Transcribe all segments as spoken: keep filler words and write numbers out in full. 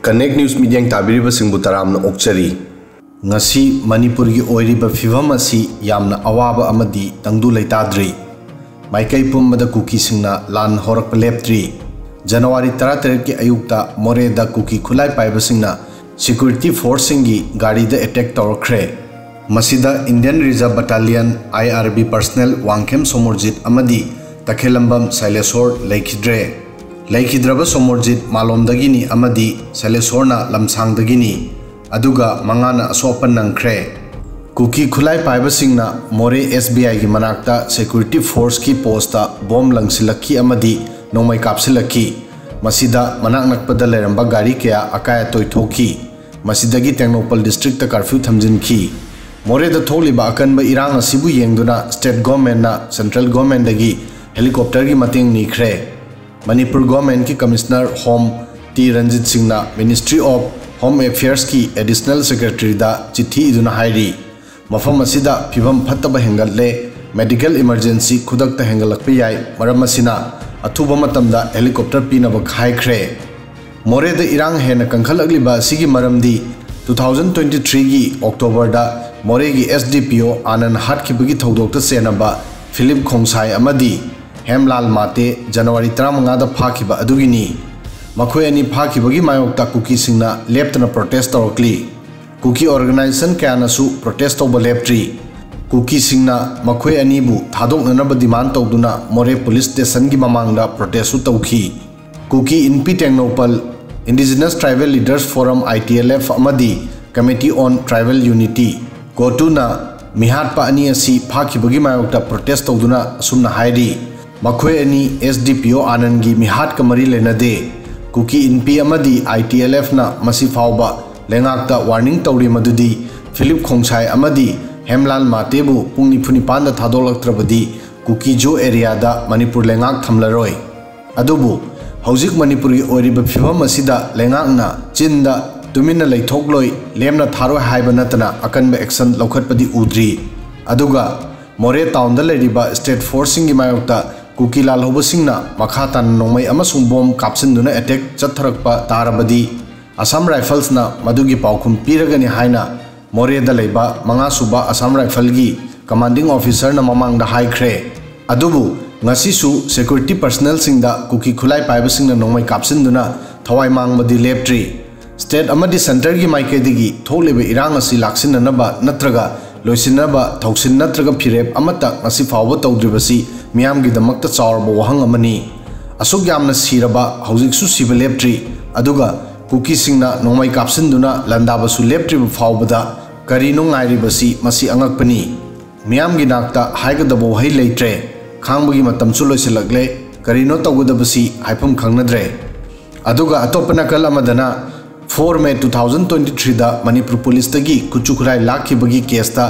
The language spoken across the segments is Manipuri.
Connect News ꯃꯤꯠꯌꯦꯡ ꯇꯥꯕꯤꯔꯤꯕꯁꯤꯡꯕꯨ ꯇꯔꯥꯝꯅ ꯑꯣꯛꯆꯔꯤ꯫ ꯉꯁꯤ ꯃꯅꯤꯄꯨꯔꯒꯤ ꯑꯣꯏꯔꯤꯕ ꯐꯤꯚꯝ ꯑꯁꯤ ꯌꯥꯝꯅ ꯑꯋꯥꯕ ꯑꯃꯗꯤ ꯇꯪꯗꯨ ꯂꯩꯇꯥꯗ꯭ꯔꯤ꯫ ꯃꯥꯏꯀꯩ ꯄꯨꯝꯕꯗ ꯀꯨꯀꯤꯁꯤꯡꯅ ꯂꯥꯟ ꯍꯧꯔꯛꯄ ꯂꯦꯞꯇ꯭ꯔꯤ꯫ ꯖꯅꯋꯥꯔꯤ ꯇꯔꯥꯇꯔꯦꯠꯀꯤ ꯑꯌꯨꯛꯇ ꯃꯣꯔꯦꯗ ꯀꯨꯀꯤ ꯈꯨꯠꯂꯥꯏ ꯄꯥꯏꯕꯁꯤꯡꯅ security forceꯁꯤꯡꯒꯤ ꯒꯥꯔꯤꯗ attack ꯇꯧꯔꯛꯈ꯭ꯔꯦ꯫ ꯃꯁꯤꯗ Indian Reserve Battalion, I R B personnel Wangkhem Somorjit ꯑꯃꯗꯤ ꯇꯈꯦꯂꯝꯕꯝ ꯁꯩꯂꯦꯁꯣꯔ ꯂꯩꯈꯤꯗ꯭ꯔꯦ꯫ ꯂꯩꯈꯤꯗ꯭ꯔꯕ ꯁꯣꯃꯣꯔꯖꯤꯠ ꯃꯥꯂꯣꯝꯗꯒꯤꯅꯤ ꯑꯃꯗꯤ ꯁꯩꯂꯦꯁꯣꯔꯅ ꯂꯝꯁꯥꯡꯗꯒꯤꯅꯤ꯫ ꯑꯗꯨꯒ ꯃꯉꯥꯅ ꯑꯁꯣꯛ ꯑꯄꯟ ꯅꯪꯈ꯭ꯔꯦ꯫ ꯀꯨꯀꯤ ꯈꯨꯠꯂꯥꯏ ꯄꯥꯏꯕꯁꯤꯡꯅ ꯃꯣꯔꯦ S B Iꯒꯤ ꯃꯅꯥꯛꯇ security forceꯀꯤ postꯇ bomb ꯂꯪꯁꯤꯜꯂꯛꯈꯤ ꯑꯃꯗꯤ ꯅꯣꯡꯃꯩ ꯀꯥꯞꯁꯤꯜꯂꯛꯈꯤ꯫ ꯃꯁꯤꯗ ꯃꯅꯥꯛ ꯅꯛꯄꯗ ꯂꯩꯔꯝꯕ ꯒꯥꯔꯤ ꯀꯌꯥ ꯑꯀꯥꯏ ꯑꯇꯣꯏ ꯊꯣꯛꯈꯤ꯫ ꯃꯁꯤꯗꯒꯤ ꯇꯦꯡꯅꯧꯄꯜ districtꯇ curfew ꯊꯝꯖꯤꯟꯈꯤ꯫ ꯃꯣꯔꯦꯗ ꯊꯣꯛꯂꯤꯕ ꯑꯀꯟꯕ ꯏꯔꯥꯡ ꯑꯁꯤꯕꯨ ꯌꯦꯡꯗꯨꯅ state governmentꯅ central governmentꯗꯒꯤ helicopterꯒꯤ ꯃꯇꯦꯡ ꯅꯤꯈ꯭ꯔꯦ꯫ ꯃꯅꯤꯄꯨꯔ governmentꯀꯤ Commissioner Home ꯇꯤ ꯔꯟꯖꯤꯠ ꯁꯤꯡꯅ Ministry of Home Affairsꯀꯤ Additional Secretaryꯗ ꯆꯤꯊꯤ ꯏꯗꯨꯅ ꯍꯥꯏꯔꯤ, ꯃꯐꯝ ꯑꯁꯤꯗ ꯐꯤꯚꯝ ꯐꯠꯇꯕ ꯍꯦꯟꯒꯠꯂꯦ, medical emergency ꯈꯨꯗꯛꯇ ꯍꯦꯟꯒꯠꯂꯛꯄ ꯌꯥꯏ, ꯃꯔꯝ ꯑꯁꯤꯅ ꯑꯊꯨꯕ ꯃꯇꯝꯗ helicopter ꯄꯤꯅꯕ ꯍꯥꯏꯈ꯭ꯔꯦ꯫ ꯃꯣꯔꯦꯗ ꯏꯔꯥꯡ ꯍꯦꯟꯅ ꯀꯟꯈꯠꯂꯛꯂꯤꯕ ꯑꯁꯤꯒꯤ ꯃꯔꯝꯗꯤ two thousand twenty threeꯒꯤ Octoberꯗ ꯃꯣꯔꯦꯒꯤ S D P O ꯑꯥꯅꯟ ꯍꯥꯠꯈꯤꯕꯒꯤ ꯊꯧꯗꯣꯛꯇ ꯆꯦꯟꯅꯕ ꯐꯤꯂꯤꯞ ꯈꯣꯡꯁꯥꯏ ꯑꯃꯗꯤ ꯍꯦꯝꯂꯥꯜ ꯃꯥꯇꯦ ꯖꯅꯋꯥꯔꯤ ꯇꯔꯥꯃꯉꯥꯗ ꯐꯥꯈꯤꯕ ꯑꯗꯨꯒꯤꯅꯤ꯫ ꯃꯈꯣꯏ ꯑꯅꯤ ꯐꯥꯈꯤꯕꯒꯤ ꯃꯥꯌꯣꯛꯇ ꯀꯨꯀꯤꯁꯤꯡꯅ ꯂꯦꯞꯇꯅ protest ꯇꯧꯔꯛꯂꯤ꯫ ꯀꯨꯀꯤ organization ꯀꯌꯥꯅꯁꯨ protest ꯇꯧꯕ ꯂꯦꯞꯇ꯭ꯔꯤ꯫ ꯀꯨꯀꯤꯁꯤꯡꯅ ꯃꯈꯣꯏ ꯑꯅꯤꯕꯨ ꯊꯥꯗꯣꯛꯅꯅꯕ demand ꯇꯧꯗꯨꯅ ꯃꯣꯔꯦ police stationꯒꯤ ꯃꯃꯥꯡꯗ protestꯁꯨ ꯇꯧꯈꯤ꯫ ꯀꯨꯀꯤ ꯏꯟꯄꯤ Tengnoupal, Indigenous Tribal Leaders Forum, I T L F, ꯑꯃꯗꯤ Committee on Tribal Unity, ꯀꯣꯇꯨꯅ ꯃꯤꯍꯥꯠꯄ ꯑꯅꯤ ꯑꯁꯤ ꯐꯥꯈꯤꯕꯒꯤ ꯃꯥꯌꯣꯛꯇ protest ꯇꯧꯗꯨꯅ ꯑꯁꯨꯝꯅ ꯍꯥꯏꯔꯤ, ꯃꯈꯣꯏ ꯑꯅꯤ S D P O ꯑꯥꯅꯟꯒꯤ ꯃꯤꯍꯥꯠꯀ ꯃꯔꯤ ꯂꯩꯅꯗꯦ꯫ ꯀꯨꯀꯤ ꯏꯟꯄꯤ ꯑꯃꯗꯤ I T L Fꯅ ꯃꯁꯤ ꯐꯥꯎꯕ ꯂꯩꯉꯥꯛꯇ warning ꯇꯧꯔꯤ ꯃꯗꯨꯗꯤ ꯐꯤꯂꯤꯞ ꯈꯣꯡꯁꯥꯏ ꯑꯃꯗꯤ ꯍꯦꯝꯂꯥꯜ ꯃꯥꯇꯦꯕꯨ ꯄꯨꯡ ꯅꯤꯐꯨ ꯅꯤꯄꯥꯟꯗ ꯊꯥꯗꯣꯛꯂꯛꯇ꯭ꯔꯕꯗꯤ ꯀꯨꯀꯤ ꯖꯣ areaꯗ ꯃꯅꯤꯄꯨꯔ ꯂꯩꯉꯥꯛ ꯊꯝꯂꯔꯣꯏ꯫ ꯑꯗꯨꯕꯨ ꯍꯧꯖꯤꯛ ꯃꯅꯤꯄꯨꯔꯒꯤ ꯑꯣꯏꯔꯤꯕ ꯐꯤꯚꯝ ꯑꯁꯤꯗ ꯂꯩꯉꯥꯛꯅ ꯆꯤꯟꯗ ꯇꯨꯃꯤꯟꯅ ꯂꯩꯊꯣꯛꯂꯣꯏ, ꯂꯦꯝꯅ ꯊꯥꯔꯣꯏ ꯍꯥꯏꯕ ꯅꯠꯇꯅ ꯑꯀꯟꯕ action ꯂꯧꯈꯠꯄꯗꯤ ꯎꯗ꯭ꯔꯤ꯫ ꯑꯗꯨꯒ ꯃꯣꯔꯦ townꯗ ꯂꯩꯔꯤꯕ state forceꯁꯤꯡꯒꯤ ꯃꯥꯌꯣꯛꯇ ꯀꯨꯀꯤ ꯂꯥꯜꯍꯧꯕꯁꯤꯡꯅ ꯃꯈꯥ ꯇꯥꯅ ꯅꯣꯡꯃꯩ ꯑꯃꯁꯨꯡ bomb ꯀꯥꯞꯁꯤꯟꯗꯨꯅ attack ꯆꯠꯊꯔꯛꯄ ꯇꯥꯔꯕꯗꯤ ꯑꯁꯥꯝ ꯔꯥꯏꯐꯜꯁꯅ ꯃꯗꯨꯒꯤ ꯄꯥꯎꯈꯨꯝ ꯄꯤꯔꯒꯅꯤ ꯍꯥꯏꯅ ꯃꯣꯔꯦꯗ ꯂꯩꯕ ꯃꯉꯥ ꯁꯨꯕ ꯑꯁꯥꯝ ꯔꯥꯏꯐꯜꯒꯤ ꯀꯃꯥꯟꯗꯤꯡ ꯑꯣꯐꯤꯁꯔꯅ ꯃꯃꯥꯡꯗ ꯍꯥꯏꯈ꯭ꯔꯦ꯫ ꯑꯗꯨꯕꯨ ꯉꯁꯤꯁꯨ ꯁꯦꯀ꯭ꯌꯨꯔꯤꯇꯤ ꯄꯔꯁꯅꯦꯜꯁꯤꯡꯗ ꯀꯨꯀꯤ ꯈꯨꯠꯂꯥꯏ ꯄꯥꯏꯕꯁꯤꯡꯅ ꯅꯣꯡꯃꯩ ꯀꯥꯞꯁꯤꯟꯗꯨꯅ ꯊꯋꯥꯏ ꯃꯥꯡꯕꯗꯤ ꯂꯦꯞꯇ꯭ꯔꯤ꯫ ꯁ꯭ꯇꯦꯠ ꯑꯃꯗꯤ ꯁꯦꯟꯇꯔꯒꯤ ꯃꯥꯏꯀꯩꯗꯒꯤ ꯊꯣꯛꯂꯤꯕ ꯏꯔꯥꯡ ꯑꯁꯤ ꯂꯥꯛꯁꯤꯟꯅꯅꯕ ꯅꯠꯇ꯭ꯔꯒ ꯂꯣꯏꯁꯤꯟꯅꯕ ꯊꯧꯁꯤꯟ ꯅꯠꯇ꯭ꯔꯒ ꯐꯤꯔꯦꯞ ꯑꯃꯠꯇ ꯉꯁꯤ ꯐꯥꯎꯕ ꯇꯧꯗ꯭ꯔꯤꯕꯁꯤ ꯃꯤꯌꯥꯝꯒꯤꯗꯃꯛꯇ ꯆꯥꯎꯔꯕ ꯋꯥꯍꯪ ꯑꯃꯅꯤ꯫ ꯑꯁꯨꯛ ꯌꯥꯝꯅ ꯁꯤꯔꯕ, ꯍꯧꯖꯤꯛꯁꯨ ꯁꯤꯕ ꯂꯦꯞꯇ꯭ꯔꯤ, ꯑꯗꯨꯒ ꯀꯨꯀꯤꯁꯤꯡꯅ ꯅꯣꯡꯃꯩ ꯀꯥꯞꯁꯤꯟꯗꯨꯅ ꯂꯥꯟꯗꯥꯕꯁꯨ ꯂꯦꯞꯇ꯭ꯔꯤꯕ ꯐꯥꯎꯕꯗ ꯀꯔꯤꯅꯣ ꯉꯥꯏꯔꯤꯕꯁꯤ? ꯃꯁꯤ ꯑꯉꯛꯄꯅꯤ꯫ ꯃꯤꯌꯥꯝꯒꯤ ꯅꯥꯛꯇ ꯍꯥꯏꯒꯗꯕ ꯋꯥꯍꯩ ꯂꯩꯇ꯭ꯔꯦ꯫ ꯈꯥꯡꯕꯒꯤ ꯃꯇꯝꯁꯨ ꯂꯣꯏꯁꯤꯜꯂꯛꯂꯦ꯫ ꯀꯔꯤꯅꯣ ꯇꯧꯒꯗꯕꯁꯤ ꯍꯥꯏꯐꯝ ꯈꯪꯅꯗ꯭ꯔꯦ꯫ ꯑꯗꯨꯒ ꯑꯇꯣꯞꯄ ꯅꯥꯀꯜ ꯑꯃꯗꯅ, four May two thousand twenty threeꯗ ꯃꯅꯤꯄꯨꯔ ꯄꯨꯂꯤꯁꯇꯒꯤ ꯈꯨꯠꯁꯨ ꯈꯨꯠꯂꯥꯏ ꯂꯥꯛꯈꯤꯕꯒꯤ ꯀꯦꯁꯇ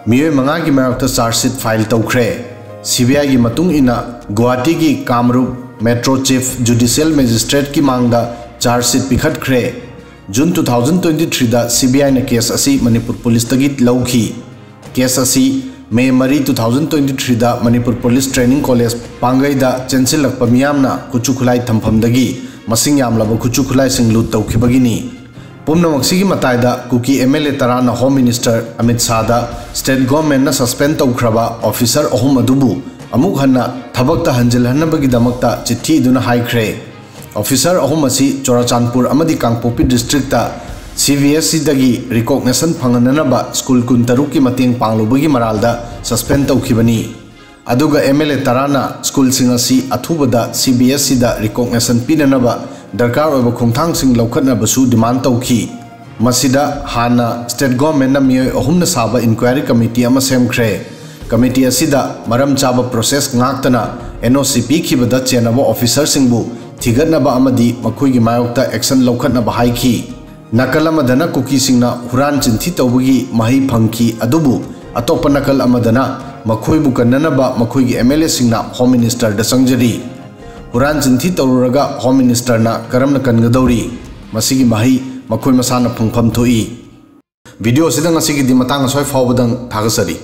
ꯃꯤꯑꯣꯏ ꯃꯉꯥꯒꯤ ꯃꯥꯌꯣꯛꯇ ꯆꯥꯔꯖ ꯁꯤꯠ ꯐꯥꯏꯜ ꯇꯧꯈ꯭ꯔꯦ꯫ ꯁꯤ ꯕꯤ ꯑꯥꯏꯒꯤ ꯃꯇꯨꯡ ꯏꯟꯅ, ꯒꯨꯋꯥꯍꯥꯇꯤꯒꯤ ꯀꯥꯃꯔꯨꯞ ꯃꯦꯇ꯭ꯔꯣ ꯆꯤꯐ ꯖꯨꯗꯤꯁꯤꯌꯦꯜ ꯃꯦꯖꯤꯁꯇ꯭ꯔꯦꯠꯀꯤ ꯃꯥꯡꯗ ꯆꯥꯔꯖ ꯁꯤꯠ ꯄꯤꯈꯠꯈ꯭ꯔꯦ꯫ ꯖꯨꯟ two thousand twenty threeꯗ ꯁꯤ ꯕꯤ ꯑꯥꯏꯅ ꯀꯦꯁ ꯑꯁꯤ ꯃꯅꯤꯄꯨꯔ ꯄꯨꯂꯤꯁꯇꯒꯤ ꯂꯧꯈꯤ꯫ ꯀꯦꯁ ꯑꯁꯤ ꯃꯦ ꯃꯔꯤ, two thousand twenty threeꯗ ꯃꯅꯤꯄꯨꯔ ꯄꯨꯂꯤꯁ ꯇ꯭ꯔꯦꯅꯤꯡ ꯀꯣꯂꯦꯖ ꯄꯥꯡꯒꯩꯗ ꯆꯦꯟꯁꯤꯜꯂꯛꯄ ꯃꯤꯌꯥꯝꯅ ꯈꯨꯠꯁꯨ ꯈꯨꯠꯂꯥꯏ ꯊꯝꯐꯝꯗꯒꯤ ꯃꯁꯤꯡ ꯌꯥꯝꯂꯕ ꯈꯨꯠꯁꯨ ꯈꯨꯠꯂꯥꯏꯁꯤꯡ ꯂꯨꯠ ꯇꯧꯈꯤꯕꯒꯤꯅꯤ꯫ ꯄꯨꯝꯅꯃꯛꯁꯤꯒꯤ ꯃꯇꯥꯏꯗ ꯀꯨꯀꯤ ꯑꯦꯝ ꯑꯦꯜ ꯑꯦ ꯇꯔꯥꯅ ꯍꯣꯝ ꯃꯤꯅꯤꯁꯇꯔ ꯑꯃꯤꯠ ꯁꯥꯍꯗ ꯁ꯭ꯇꯦꯠ ꯒꯣꯔꯃꯦꯟꯅ ꯁꯁꯄꯦꯟ ꯇꯧꯈ꯭ꯔꯕ ꯑꯣꯐꯤꯁꯔ ꯑꯍꯨꯝ ꯑꯗꯨꯕꯨ ꯑꯃꯨꯛ ꯍꯟꯅ ꯊꯕꯛꯇ ꯍꯟꯖꯤꯜꯍꯟꯅꯕꯒꯤꯗꯃꯛꯇ ꯆꯤꯊꯤ ꯏꯗꯨꯅ ꯍꯥꯏꯈ꯭ꯔꯦ꯫ ꯑꯣꯐꯤꯁꯔ ꯑꯍꯨꯝ ꯑꯁꯤ ꯆꯨꯔꯥꯆꯥꯟꯄꯨꯔ ꯑꯃꯗꯤ ꯀꯥꯡꯄꯣꯛꯄꯤ ꯗꯤꯁꯇ꯭ꯔꯤꯛꯇ ꯁꯤ ꯕꯤ ꯑꯦꯁ ꯏꯗꯒꯤ ꯔꯤꯀꯣꯛꯅꯦꯁꯟ ꯐꯪꯍꯟꯅꯅꯕ ꯁ꯭ꯀꯨꯜ ꯀꯨꯟꯇꯔꯨꯛꯀꯤ ꯃꯇꯦꯡ ꯄꯥꯡꯂꯨꯕꯒꯤ ꯃꯔꯥꯜꯗ ꯁꯁꯄꯦꯟ ꯇꯧꯈꯤꯕꯅꯤ꯫ ꯑꯗꯨꯒ ꯑꯦꯝ ꯑꯦꯜ ꯑꯦ ꯇꯔꯥꯅ ꯁ꯭ꯀꯨꯜꯁꯤꯡ ꯑꯁꯤ ꯑꯊꯨꯕꯗ ꯁꯤ ꯕꯤ ꯑꯦꯁ ꯏꯗ ꯔꯤꯀꯣꯛꯅꯦꯁꯟ ꯄꯤꯅꯅꯕ ꯗꯔꯀꯥꯔ ꯑꯣꯏꯕ ꯈꯣꯡꯊꯥꯡꯁꯤꯡ ꯂꯧꯈꯠꯅꯕꯁꯨ ꯗꯤꯃꯥꯟ ꯇꯧꯈꯤ꯫ ꯃꯁꯤꯗ ꯍꯥꯟꯅ ꯁ꯭ꯇꯦꯠ ꯒꯣꯔꯃꯦꯟꯅ ꯃꯤꯑꯣꯏ ꯑꯍꯨꯝꯅ ꯁꯥꯕ ꯏꯟꯀ꯭ꯋꯥꯏꯔꯤ ꯀꯃꯤꯇꯤ ꯑꯃ ꯁꯦꯝꯈ꯭ꯔꯦ꯫ ꯀꯃꯤꯇꯤ ꯑꯁꯤꯗ ꯃꯔꯝ ꯆꯥꯕ ꯄ꯭ꯔꯣꯁꯦꯁ ꯉꯥꯛꯇꯅ ꯑꯦꯟ ꯑꯣ ꯁꯤ ꯄꯤꯈꯤꯕꯗ ꯆꯦꯟꯅꯕ ꯑꯣꯐꯤꯁꯔꯁꯤꯡꯕꯨ ꯊꯤꯒꯠꯅꯕ ꯑꯃꯗꯤ ꯃꯈꯣꯏꯒꯤ ꯃꯥꯌꯣꯛꯇ ꯑꯦꯛꯁꯟ ꯂꯧꯈꯠꯅꯕ ꯍꯥꯏꯈꯤ꯫ ꯅꯥꯀꯜ ꯑꯃꯗꯅ ꯀꯨꯀꯤꯁꯤꯡꯅ ꯍꯨꯔꯥꯟ ꯆꯤꯟꯊꯤ ꯇꯧꯕꯒꯤ ꯃꯍꯩ ꯐꯪꯈꯤ, ꯑꯗꯨꯕꯨ ꯑꯇꯣꯞꯄ ꯅꯥꯀꯜ ꯑꯃꯗꯅ ꯃꯈꯣꯏꯕꯨ ꯀꯟꯅꯅꯕ ꯃꯈꯣꯏꯒꯤ ꯑꯦꯝ ꯑꯦꯜ ꯑꯦꯁꯤꯡꯅ ꯍꯣꯝ ꯃꯤꯅꯤꯁꯇꯔꯗ ꯆꯪꯖꯔꯤ꯫ ꯍꯨꯔꯥꯟ ꯆꯤꯟꯊꯤ ꯇꯧꯔꯨꯔꯒ ꯍꯣꯝ ꯃꯤꯅꯤꯁꯇꯔꯅ ꯀꯔꯝꯅ ꯀꯟꯒꯗꯧꯔꯤ? ꯃꯁꯤꯒꯤ ꯃꯍꯩ ꯃꯈꯣꯏ ꯃꯁꯥꯅ ꯐꯪꯐꯝ ꯊꯣꯛꯏ꯫ ꯚꯤꯗꯤꯑꯣ ꯑꯁꯤꯗ ꯉꯁꯤꯒꯤꯗꯤ ꯃꯇꯥꯡ ꯑꯁ꯭ꯋꯥꯏ ꯐꯥꯎꯕꯗꯪ ꯊꯥꯒꯠꯆꯔꯤ꯫